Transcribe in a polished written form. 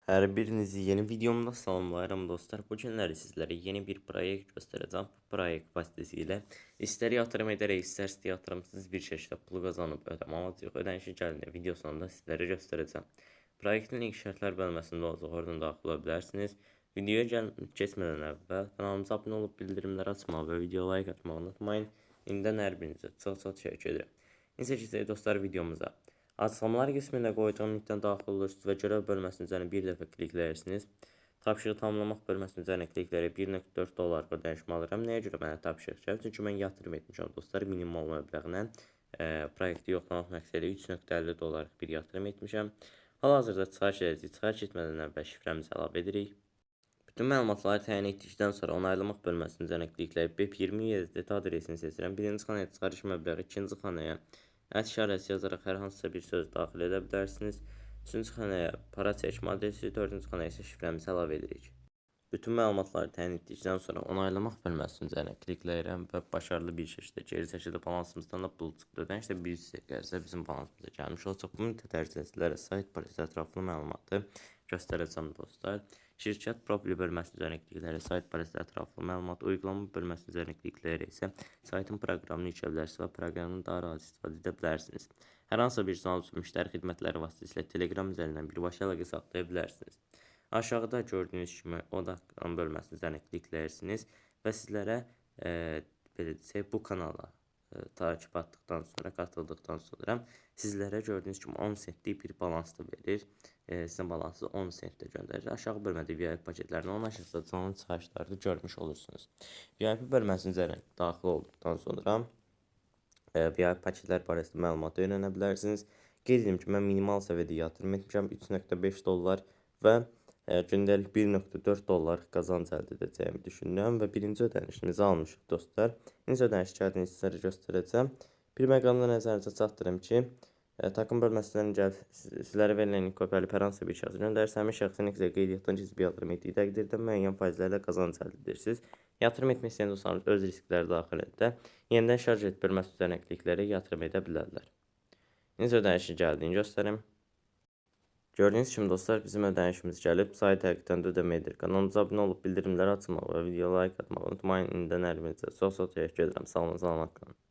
Hər birinizi yeni videomda salamlayıram dostlar. Bu günləri sizlərə yeni bir proyekt göstərəcəm. Bu proyekt vasitəsilə istər yatırım edərək, istərsə yatırımsız bir şəkildə pul qazanıb ödəmə alacaq. Ödənişi gəlində video sonunda sizlərə göstərəcəm. Proyektin link şərtlər bölməsində olacaq. Oradan daxil ola bilərsiniz. Videoya keçmədən əvvəl kanalımıza abunə olub bildirimləri açmağı və video like atmağı unutmayın. İndən hər birinizə çox-çox təşəkkür edirəm. İndi keçək dostlar videomuza. Açıqlamalar qismində qoyduğum linkdən daxil olursunuz və görəv bölməsinin üzərinə bir dəfə klikləyirsiniz. Tapşırığı tamamlamaq bölməsinin üzərinə klikləyərək 1.4 dollar ödənişimi alıram. Nəyə görə mənə tapşırıq gəlib? Çünki mən yatırım etmişəm dostlar minimal məbləğlə. Proyekti yoxlamaq məqsədi 3.50 dollarlıq bir yatırım etmişəm. Hal-hazırda çıxarış edəcəyik. Çıxarış etmədən əvvəl şifrəmizi əlavə edirik. Bütün məlumatları təyin etdikdən sonra onaylamaq bölməsinin üzərinə klikləyib BEP20 USDT adresini seçirəm. Birinci xanaya çıxarış məbləği, ikinci xanaya ət işarəsi yazaraq hər hansısa bir söz daxil edə bilərsiniz. Üçüncü xanaya para çəkmə adresi, dördüncü xanaya isə şifrəmizi əlavə edirik. Bütün məlumatları təyin etdikdən sonra onaylamaq bölməsinin üzərinə klikləyirəm və başarılı bir şəkildə geri çəkildi, balansımızdan da pul çıxdı. Ödəniş də bir dəqiqə bizim balansımıza gəlmiş olacaq. Bu müddət ərzində sizlərə sayt barəsində ətraflı məlumatı göstərəcəm dostlar. Şirkət profili bölməsinin üzərinə klikləyərək sayt barəsində ətraflı məlumat, uygulama bölməsinin üzərinə klikləyərək isə saytın proqramını yükləyə bilərsiniz və proqramdan daha rahat istifadə edə bilərsiniz. Hər hansısa bir sual üçün müştəri xidmətləri vasitəsilə Telegram üzərindən birbaşa əlaqə saxlaya bilərsiniz. Aşağıda gördüyünüz kimi odaqlan bölməsinin üzərinə klikləyirsiniz və sizlərə belə desək, bu kanala takip atdıqdan sonra, katıldıqdan sonra sizlərə gördüyünüz kimi 10 sentlik bir balans da verir. Sizin balansı 10 sentdə göndərir. Aşağı bölmədə VIP paketlərini, onun aşağısında canlı çıxarışları görmüş olursunuz. VIP bölməsinin üzərinə daxil olduqdan sonra VIP paketlər barəsində məlumat öyrənə bilərsiniz. Qeyd edim ki, mən minimal səviyyədə yatırım etmişəm, 3.5 dollar və gündəlik 1.4 dollar qazanc əldə edəcəyimi düşünürəm və birinci ödənişimizi almışıq dostlar. İkinci ödəniş gəldiyini sizlərə göstərəcəm. Bir məqamda nəzərinizə çatdırım ki, takım bölməsindən gəlib sizlərə verilən link kopyalayıb hər hansısa bir şəxsə göndərirsə, həmin şəxsin sizə qeydiyyatdan keçib yatırım etdiyi təqdirdə müəyyən faizlərlə qazanc əldə edirsiniz. Yatırım etmək istəyən dostlarımız öz riskləri daxilində yenidən şarj et bölməsi üzərinə klikləyərək yatırım edə bilərlər. İndi ödənişin gəldiyini göstərim. Gördüyünüz kimi dostlar, bizim ödənişimiz gəlib. Sayt həqiqətən də ödəmə edir. Kanalımıza abunə olub bildirimləri açmağı və video like atmağı unutmayın. İndən hər birinizə çox-çox təşəkkür edirəm. Sağ olun, salamat qalın.